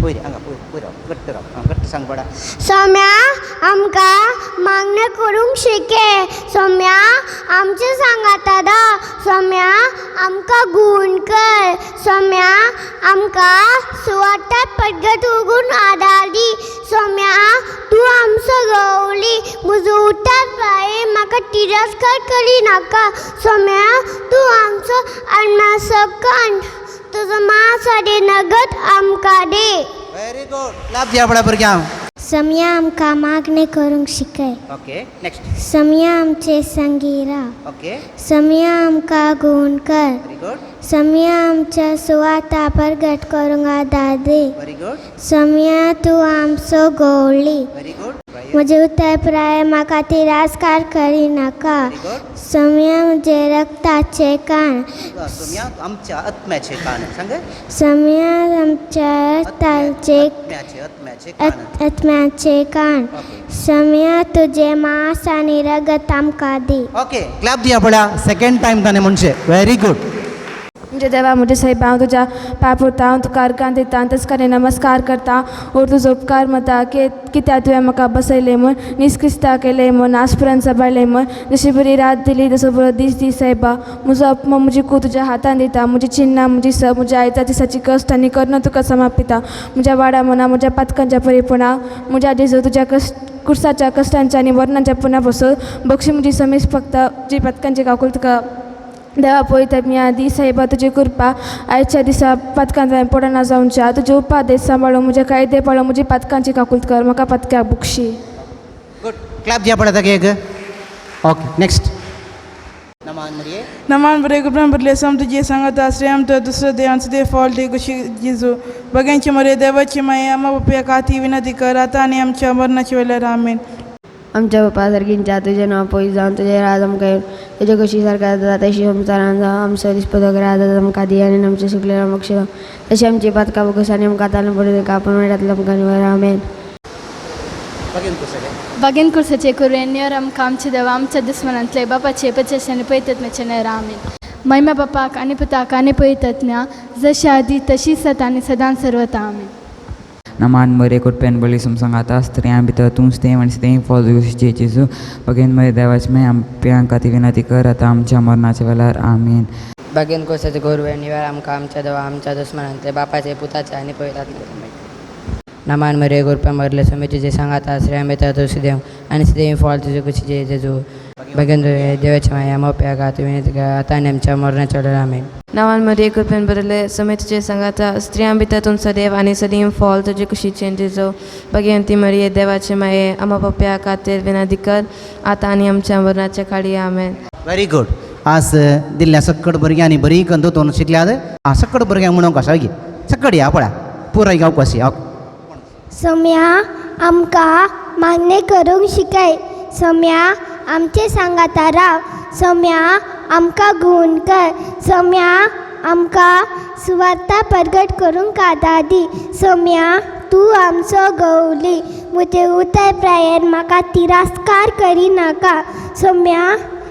वयर हांगा वयर वयर राव घट्ट राव आं घट्ट सांग पडा. सोम्या आमकां मागणें करूंक शिकय. सोम्या आमचे सांगाता राव. सोम्या आमकां गूण कर. सोम्या आमकां सुवार्ता पडगत उगून आदार दी. सोम्या तूं आमचो गवली. म्हजो उतर पाळी म्हाका तिरस्कार करी नाका. सोम्या तूं आमचो आत्म्याचो कान. तुजो मांस आनी नगद आमकां दी. व्हेरी गुड, क्लॅप दिया पळय भुरग्यांक. सोम्या आमकां मागणें करूंक शिकय. Okay, next. सोम्या आमचे संगी राव. ओके. सोम्या आमकां गूण कर. Very good. सोम्या आमच्या सुवाता परगट करूंक आदार दी. Very good. सोम्या तूं आमचो गवळी. Very good. म्हजें उतर प्राय म्हाका तिरस्कार करिनाका. Very good. सोम्या म्हजें रक्ताचें काण. सोम्या आमच्या आत्म्याचे कान सांग. सोम्या आमच्या रक्ताचें आत्म्याचे आत्म्याचे कान. आत्म्याचें काण. ओके. सोम्या तुजें मांस आनी रगत आमकां दी. ओके, क्लॅप दिया पळया. सेकंड टायम ताणें म्हणचें. Very good. म्हज्या देवा, म्हज्या सायबा, हांव तुज्या पांय पडटा. हांव तुका अर्गां दिता, तस करून नमस्कार करता और तुजो उपकार मानता की कित्याक तुवें म्हाका बसयलें म्हूण, नीज क्रिस्ता केलें म्हूण, आज पर्यंत सांबाळ्ळें म्हूण. जशी बरी रात दिली तसो बरो दीस दी सायबा. म्हजो आत्मो, म्हजी कूड तुज्या हातान दिता. म्हजी चिन्नां, म्हजी सब, म्हज्या आयच्या दिसाची कश्ट आनी कर्ण तुका समर्पिता. म्हज्या वाडा मना, म्हज्या पातकांच्या परिपणा, म्हज्या जेजू, तुज्या कश्ट कुर्साच्या कश्टांच्या आनी मरणाच्या पुण्या पासून बक्षी म्हजी समेज फक्त जी पातकांची काकूल तुका देवा पळयता मी आदी. सायबा, तुजी कृपा आयच्या दिसा पातकांत हांवें पडना जावच्या. तुजे उपादेश सांबाळून, म्हजे कायदे पाळून, म्हजी पातकांची काकूल कर, म्हाका पातक्याक बक्षी. गुड, क्लॅप दिया पळय ताका एक. Okay, next. नमान मरिये. नमान बरे कृपेन भरले सम तुजे सांगता. स्त्रियां भितर दुसरो देव आनी तुजें फळ तुजे कुशीक जेजू. भगिनीची मरे, देवाची माये, आमा पापया खातीर विनंती कर, आतां आनी आमच्या मरणाच्या वेळार. आमेन. आमच्या बापा सर्गिंच्या, तुजें नांव पवित्र जावन, तुजें राज आमकां येवं. तुजे कशी स्वर्गात जाता तशी संवसारांत जावं. आमचो दिसपटो ग्रास आज आमकां दी आनी आमचे चुकलें बक्षी तशी आमची पातकां भोगस आनी आमकां ताणून पडूं नाका, पूण वायटांतलो आमकां निवार. आमेन. बघीन कुसले. बागेन कुर्साचे कुरवेन्यर आमकां आमचे देवा, आमच्या दुस्मनांतले बापाचे पचेशांनी पयतत्म्याचे आमेन. महिमा बापाक आनी पुताक आनी पयतज्ञा, जशे आदी तशी सत आनी सदां सर्वता. आमेन. नमान मरे, कृपेन भरली सम सांगाता. स्त्रियां भितर तूंच देव आनी तें फळ तुजें जेजू. भगेन मरे, देवाचे माय, आमच्या खातीर विनंती कर, आतां आमच्या मरणाच्या वेळार. आमेन. बागेन कोसाचे गोरवे निवार आमकां आमच्या देवा, आमच्या दुस्मनांतले बापाचे, पुताचे आनी पवित्र. नमान मरे, कृपेन भरले समे तुजे सांगाता. स्त्रियां भितर तूं देव आनी देव फळ तुजे कुशीचे जेजू. भगेन देवाच्या माया, मोप्या खातीर विनंती कर, आतां आनी आमच्या मरणाच्या वेळार. आमेन. नमान मरिये, कृपेन भरले समे तुजे सांगाता. स्त्रियां भितर तूं सदैव आनी सदीं फळ तुजे कुशीचें जेजू. भगवंती मरिये, देवाचे माये, आमा पापया खातीर विनंती कर, आतां आनी आमच्या मरणाच्या काळी. आमेन. Very good. आज दिल्ल्या सक्कड भुरग्यांनी बरी करून दोतोन शिकल्यात. आं, सक्कड भुरग्यांक म्हणूंक आसा की सक्कड या पळया पुराय गावक आसी. ओके. सोम्या आमकां मागणें करूंक शिकय. सोम्या आमचे सांगाता राव. सोम्या आमकां गूण कर. सोम्या आमकां सुवार्ता परगट करूंक आदार दी. सोम्या तूं आमचो गवली. म्हजें उतर प्रायेर म्हाका तिरस्कार करिनाका. सोम्या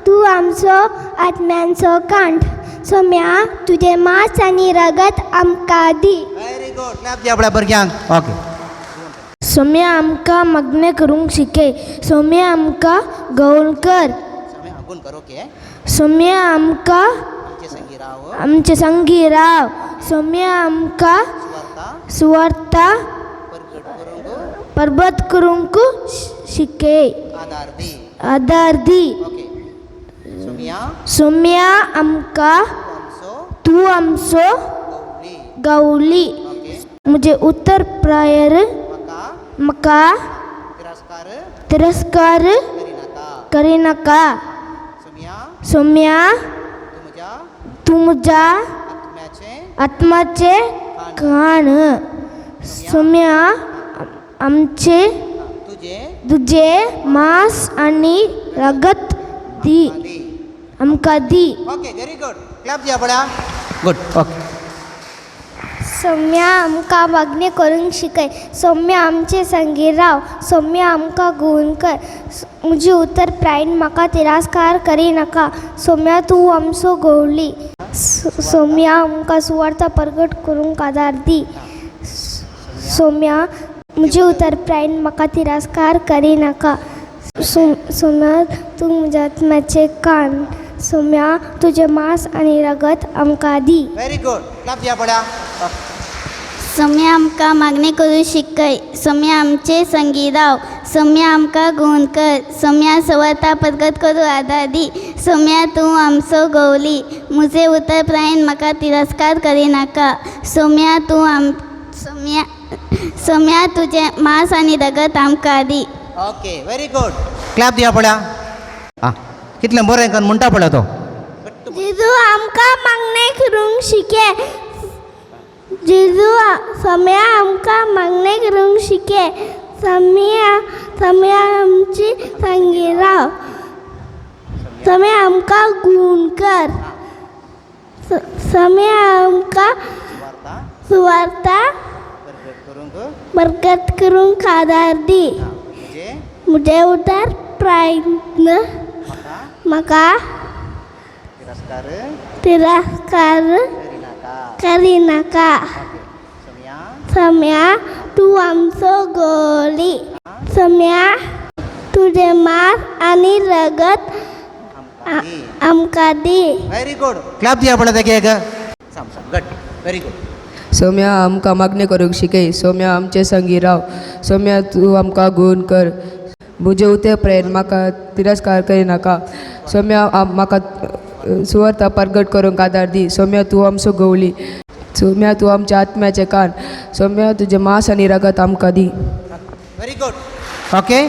तूं आमचो आत्म्यांचो कांठ. सोम्या तुजें मांस आनी रगत आमकां दी. व्हेरी गुड, क्लॅप दिया पळया भुरग्यांक. ओके. सोम्या आमकां मागणें करूंक शिकय. सोम्या आमकां गौण कर. सोम्या गुण कर. ओके. सोम्या आमकां आमचे संगी राव. आमचे संगी राव. सोम्या आमकां सुवार्ता सुवार्ता परगट करूंक परबत करूंक शिकय. आदार दी. आदार दी. ओके, सोम्या. सोम्या आमकां आमचो तूं आमचो गवली. गवली. ओके. म्हजें उत्तर प्रायर म्हाका म्हाका तिरस्कार तिरस्कार करिनाका. करिनाका. सोम्या सोम्या तूं म्हज्या तूं म्हज्या आत्म्याचें आत्माचें खाण. सोम्या आमचे तुजें तुजें मांस आनी रगत दी. दी. आमकां दी. ओके, व्हेरी गुड, क्लॅप दिया पळया. Good, okay. सौम्या आमकां मागणें करूंक शिकय. सौम्या आमचे संगी राव. सौम्या आमकां गुण कर. म्हजें उतर प्रायन म्हाका तिरस्कार करिनाका. सौम्या तूं आमचो गवळी. सौम्या आमकां सुवार्थ परगट करूंक आदार दी. सोम्या म्हजे उतर प्रायन म्हाका तिरस्कार करिनाका. सोम्या तूं म्हज्या आत्म्याचें कान. सोम्या तुजें मांस आनी रगत आमकां दी. व्हेरी गुड, क्लॅप दिया पळया. सोम्या आमकां मागणें करूं शिकय. सोम्या आमचे संगी राव. सोम्या आमकां गूण कर. सोम्या सुवार्ता परगट करूं आदार दी. सोम्या तूं आमचो गवली. म्हजें उतर प्रायेन म्हाका तिरस्कार करिनाका. सोम्या तूं आम सोम्या सोम्या तुजें मांस आनी रगत आमकां दी. ओके, व्हेरी गुड, क्लॅप दिया पळया. आं, कितलें बरें करून म्हणटा पळय तो. जेजू आमकां मागणें करूंक शिकय. जेजू सोम्या आमकां मागणें करूंक शिकय. सोम्या सोम्या आमची संगी राव. सोम्या आमकां गूण कर. सोम्या आमकां सुवार्ता बरकत करूंक आदार दी. म्हजें उतर प्रायत्न म्हाका तिरस्कार करिनाका. सम्या तूं आमचो गोली. सम्या तुजें मांस आनी रगत आमकां दी. व्हेरी गुड, क्लॅप दिया पळय तेका एक. साम साम गट, व्हेरी गुड. सोम्या आमकां मागणें करूंक शिकय. सोम्या आमचे संगी राव. सोम्या तूं आमकां गूण कर. म्हजें उतें प्रेन म्हाका तिरस्कार करिनाका. सोम्या म्हाका सुवार्ता परगट करूंक आदार दी. सोम्या तूं आमचो गवली. सोम्या तूं आमच्या आत्म्याचें कान. सोम्या तुजें मांस आनी रगत आमकां दी. व्हेरी गुड, ओके,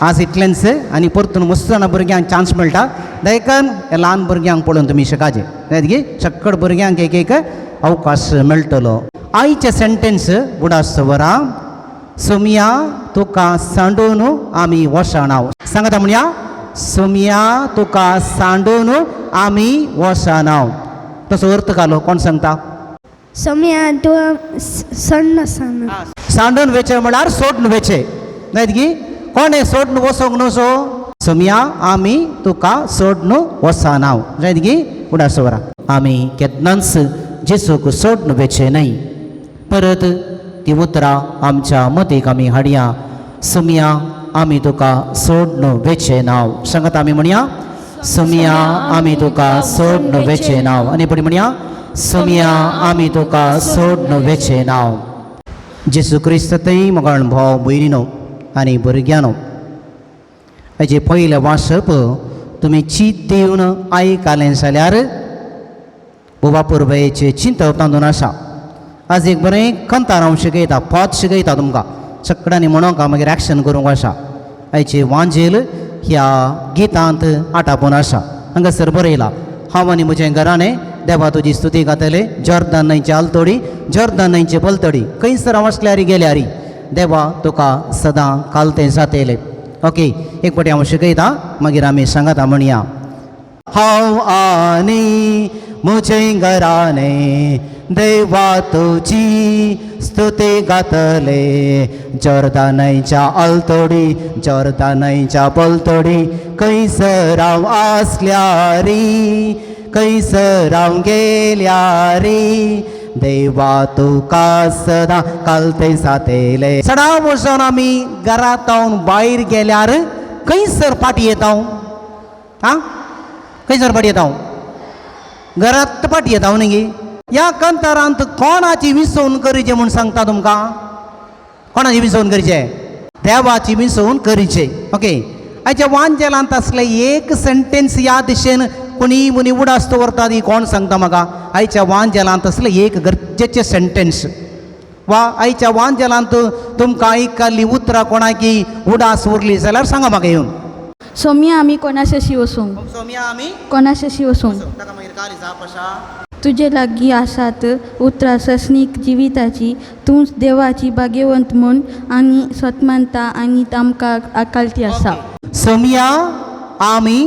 आज इतलेंच आनी परतून मस्त जाणां भुरग्यांक चान्स मेळटा. देखून ह्या ल्हान भुरग्यांक पळोवन तुमी शिकाचे न्हय, सक्कड भुरग्यांक एक एक अवकाश मेळटलो. आयचें सेंटेन्स उडास वरा, सोमया तुका सांडून आमी वसानाव. सांगता म्हणया, सोमया तुका सांडून आमी वसानाव. तसो अर्थ घालो कोण सांगता? सोम्या तूं सण्ण आसना. सांडून वेचे म्हळ्यार सोडून वेचे न्हय गी, कोण हें सोडून वचोंक न्हू. सो सोमया आमी तुका सोडून वसानाव जायत गी. उडास वरा, आमी केन्नाच जेजूक सोडून वेचे न्हय. परत ती उतरां आमच्या मतीक आमी हाडया. सोमया आमी तुका सोडून वेचे नांव. सांगत आमी म्हणया, सोमया आमी तुका सोडून वेचे नांव. आनी फुडें म्हणया, सोमया आमी तुका सोडून वेचे नांव. जेजू क्रिस्त थंय मोगाळ भाव भयणीनो आनी भुरग्यानो, हेजें पयलें वाचप तुमी चीत दिवन आयकलें जाल्यार बोबा पुरबेचें चिंतप तातूंत आसा. आज एक बरें कंतार हांव शिकयता, पद शिकयता तुमकां सगळ्यांनी म्हणोंक मागीर एक्शन करूंक आसा. आयची वांजेल ह्या गितांत आटापून आसा. हांगासर बरयला, हांव आनी म्हजें घराणें देवा तुजी स्तुती गातले. जॉर्दन न्हंयचे आलतडी, जॉर्दन न्हंयचे पलतडी, खंयसर हांव आसल्यार गेल्यार देवा तुका सदां कालतें जातेलें. ओके, एक फावटी हांव शिकयता मागीर आमी सांगाता म्हणया. हांव आनी म्हजें घराणें देवा तुजी स्तुती गातले. जॉर्दन न्हंयच्या आलतडी, जॉर्दन न्हंयच्या पलतडी, खंयसर हांव आसल्यारी, खंयसर हांव गेल्यारी, देवा तुका सदां कालतें जातेलें. सदां वचोन आमी घरांत भायर गेल्यार खंयसर फाटी येता? आं, खंयसर फाटी येता? घरांत फाटी येता न्ही गी. ह्या कंतारांत कोणाची विसवण करचें म्हूण सांगता तुमकां? कोणाची विसवण करचें? देवाची विसवण करचें. ओके, आयच्या वांजेलांत आसलें एक सेंटेन्स ह्या दिशेन कोणी मुनी उडास दवरता ती कोण सांगता म्हाका? आयच्या वांजेलांत आसलें एक गरजेचें सेंटेन्स वा आयच्या वांजेलांत तुमकां आयकल्लीं उतरां कोणाकी उडास उरली जाल्यार सांगा म्हाका येवन. सोम्या आमी कोणाशेशी वसूंक? सोम्या आमी कोणाशेशी वसूंक? ताका मागीर काली जाप आसा. तुजे लागीं आसात उतरां सस्नीक जिविताची. तूंच देवाची भाग्यवंत म्हूण आनी सतमानता आनी आमकां आकालती आसा. सोम्या आमी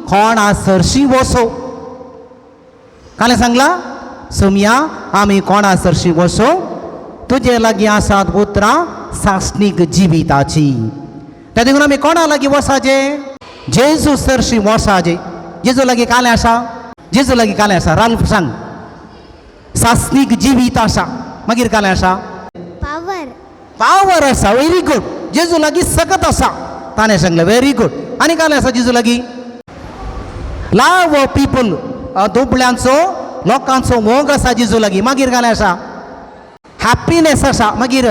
कोणा सरशी वसो? कालें सांगला, सोम्या आमी कोणा सरशी वसो? तुजे लागीं आसात उतरां सासणीक जिविताची. त्या देखून आमी कोणा लागीं वसाचे? जेजू सरशी वसाचे. जेजू लागीं कालें आसा? जेजू लागीं कालें आसा? राल्फ सांग. सासणीक जिवीत आसा. मागीर कालें आसा? पावर. पावर आसा. Very good. जेजू लागीं सकत आसा ताणें सांगलें. Very good. आनी कालें आसा जेजू लागीं? लव ऑफ पिपल, दुबळ्यांचो लोकांचो मोग आसा जेजू लागीं. मागीर कालें आसा? हॅप्पीनेस आसा. मागीर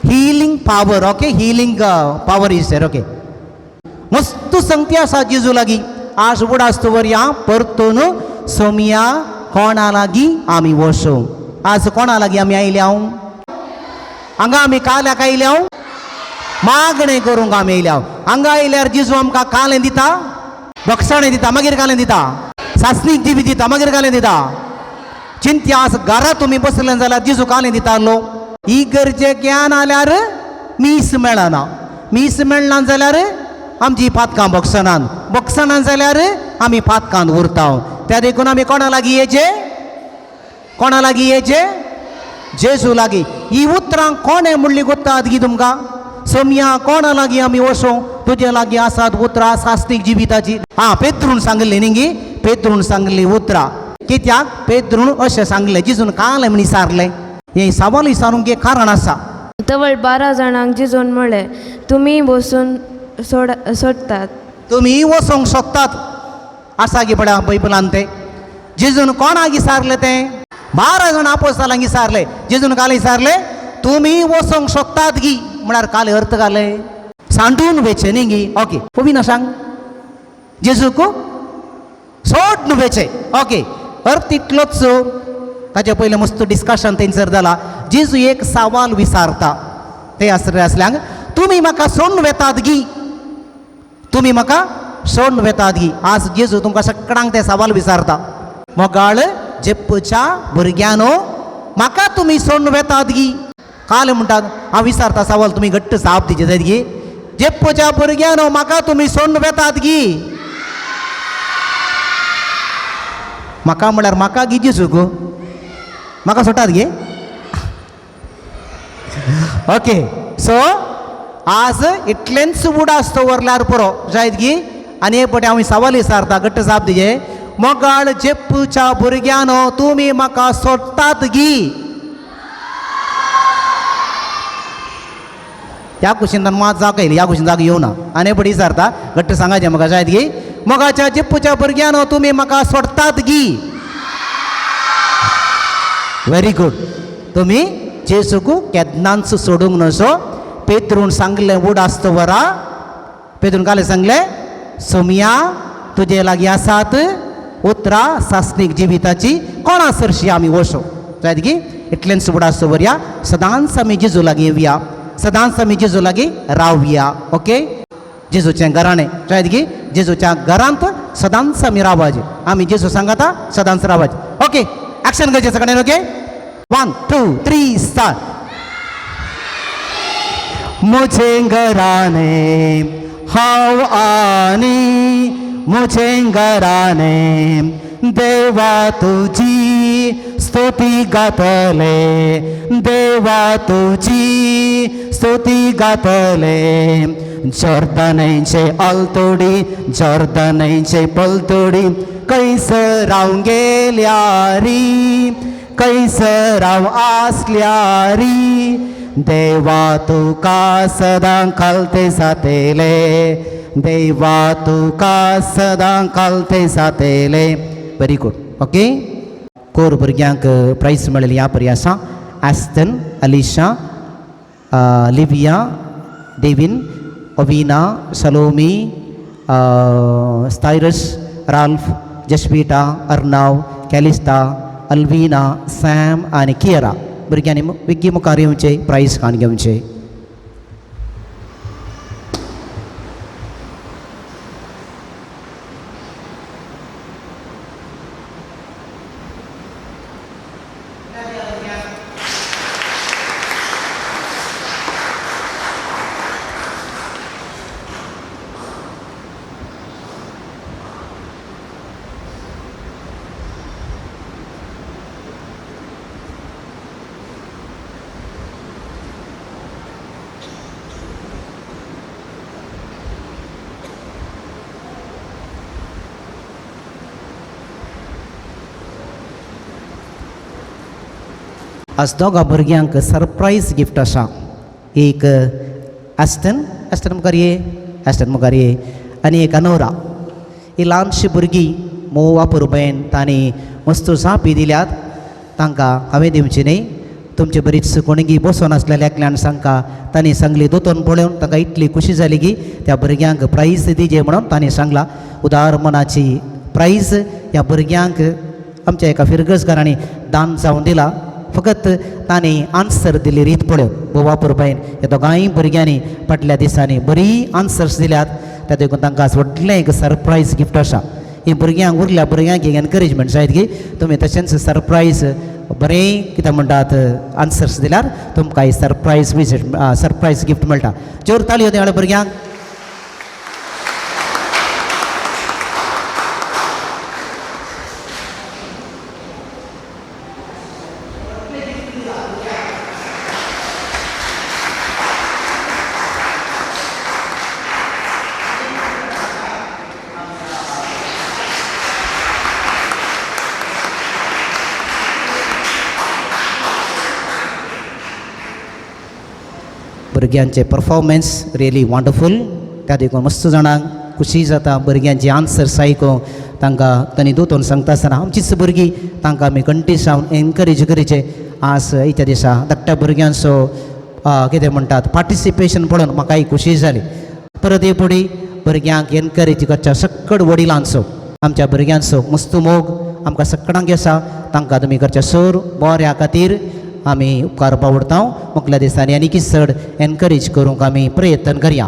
healing power. Okay, healing power is there. Okay, मस्त संगती आसा जेजू लागीं. आज उडास दवरया परतून सोमया कोणा लागीं आमी वचूं. आज कोणा लागीं आमी आयल्या? हांगा आमी काल्याक आयल्या, मागणें करूंक आमी आयल्या. हांगा आयल्यार जेजू आमकां कालें दिता, बक्षाणें दिता, मागीर कालें दिता, सासणीक जिवी दिता, मागीर कालें दिता. चिंत्या आज घरा तुमी बसले जाल्यार जेजू कालें दितालो. ही गरजे ज्ञान आल्यार मीस मेळना, मीस मेळना जाल्यार आमची पातकां बक्षणान, बक्षणान जाल्यार आमी पातकान उरता. त्या देखून आमी कोणा लागीं येचे? कोणा लागीं येचे? जेजू लागीं. ही उतरां कोणें म्हणली गोत्तात गी तुमकां? सोमया कोणा लागीं आमी वचों? तुजे लागीं आसात उतरां सास्तीक जिविताची. आं, पेत्रून सांगली न्ही गी? पेत्रून सांगली उतरां. कित्याक पेत्रून अशें सांगलें? जेजून कालें म्हण विचारलें. हें सवाल विचारूंक एक कारण आसा. तवळ 12 जाणांक जेजून म्हळें, तुमी बसून सोडटात, तुमी वचोंक शकतात. आसा गी पळय बायबलान तें. जेजून कोणाक विचारलें तें? 12 जाणां आपोस्तालांक विचारलें. जेजून काल विचारलें तुमी वचोंक शकतात गी, म्हळ्यार काल अर्थ घाले सांडून वेचें न्ही गी. ओके, पोवी ना सांग जेजूक सोडून वेचें. ओके, अर्थ इतलोच. ताचे पयलें मस्त डिस्कशन थंयसर जाला. जेजू एक सवाल विचारता ते आसल्यांक, तुमी म्हाका सोडून वेतात गी, तुमी म्हाका सोडून वेतात गी. आज जेजू तुमकां सगळ्यांक ते सवाल विचारता. मोगाळ जेप्पूच्या भुरग्यानो म्हाका तुमी सोडून वेतात गी. काल म्हणटात हांव विचारता सवाल, तुमी घट्ट जाप दिचे जायत गी. जेप्पूच्या भुरग्यानो म्हाका तुमी सोडून वेतात गी. म्हाका म्हळ्यार म्हाका गी जेजू गो, म्हाका सोडटात गे. ओके, सो आज इतलेंच उडास दवरल्यार पुरो जायत गी. आनी एक पटी हांव सवाल विचारता, घट्ट जाप दिजे. मोगाळ जेप्पूच्या भुरग्यानो तुमी म्हाका सोडटात गी. ह्या कुशीन मात जाग येयली, ह्या कुशीन जाग येवना. आनी एक पटी विचारता, घट्ट सांगाचें म्हाका जायत गी. मोगाच्या जेप्पूच्या भुरग्यानो तुमी म्हाका सोडटात गी. Very good. तुमी जेजूक केन्नाच सोडूंक नसो. पेत्रून सांगलें उडास दवरा. पेत्रून कालें सांगलें सोमया तुजे लागीं आसात उतरां सासणीक जिविताची, कोणा सरशी आमी वचो जायत गी. इतलेंच उडास दवरया. सदांच आमी जेजू लागीं येवया, सदांच आमी जेजू लागीं रावया. ओके, जेजूचें घराणें जायत गी. जेजूच्या घरांत सदांच आमी रावपाचें. आमी जेजू सांगता सदांच रावपाचें. ओके, एक्शन करचें सगळ्यांनी. Okay, 1 2 3 start. मुझे घराने हांव आनी मुझे घराने देवा तुजी स्तुती गातले, देवा तुजी स्तुती गातले. जॉर्दनाचे आलतोडी, जॉर्दनाचे पलतोडी, कैसर हांव गेल्यारी, कैसर हांव आसल्यारी, देवा तुका सदां खालते जातेले, देवा तुका सदां खालते जातेले. Very good. Okay, कोर भुरग्यांक प्रायज मेळिल्ली ह्या परी आसा. Aston, Alisha, Livia, Devin, Ovina, Salomi, Cyrus, Ralph, Jasvita, Arnav, Calista, Alvina, Sam आनी कियरा. भुरग्यांनी बेगीन मुखार येवचें, प्रायज खाण घेवचें. आज दोगां भुरग्यांक सरप्रायज गिफ्ट आसा. एक आस्टन, आस्टन मुखार ये, आस्टन मुखार ये आनी एक अनोरा. ही ल्हानशी भुरगीं मोव अपुरबायेन तांणी मस्त जापी दिल्यात. तांकां हांवें दिवची न्ही, तुमचे बरीच कोणगी बसोन आसलेल्या एकल्यान सांगका तांणी सांगली दोतोन पळोवन तांकां इतली खुशी जाली की त्या भुरग्यांक प्रायज दिजे म्हणून तांणी सांगला. उदार मनाची प्रायज ह्या भुरग्यांक आमच्या एका फिरगजकारांनी दान जावन दिला. फकत तांणी आन्सर दिली रीत पळोवन भोव अपुरबायेन ह्या दोगांय भुरग्यांनी फाटल्या दिसांनी बरी आन्सर्स दिल्यात. त्या देखून तांकां व्हडलें एक सरप्रायज गिफ्ट आसा. ही भुरग्यांक उरल्या भुरग्यांक एक एनकरेजमेंट जायत की तुमी तशेंच सरप्रायज बरें कितें म्हणटात आन्सर्स दिल्यार तुमकां सरप्रायज विजीट सरप्रायज गिफ्ट मेळटा. जोर ताळयो दिया भुरग्यांक. भुरग्यांचे परफॉर्मन्स रियली वंडरफूल. त्या देखून मस्त जाणांक खुशी जाता भुरग्यांची आन्सर्स आयकूंक. तांकां तांणी दोतोन सांगता आसतना आमचीच भुरगीं तांकां आमी कंटिन्यूस एनकरेज करचें. आज इत्या दिसा धाकट्या भुरग्यांचो कितें म्हणटात पार्टिसिपेशन पळोवन म्हाकाय खुशी जाली. परत हे फुडें भुरग्यांक एनकरेज करच्या सकड वडिलांचो आमच्या भुरग्यांचो मस्त मोग आमकां सगळ्यांक आसा. तांकां तुमी करच्या सर बऱ्या खातीर आमी उपकार पावडता. मुखल्या दिसांनी आनीक चड एनकरेज करूंक आमी प्रयत्न करया.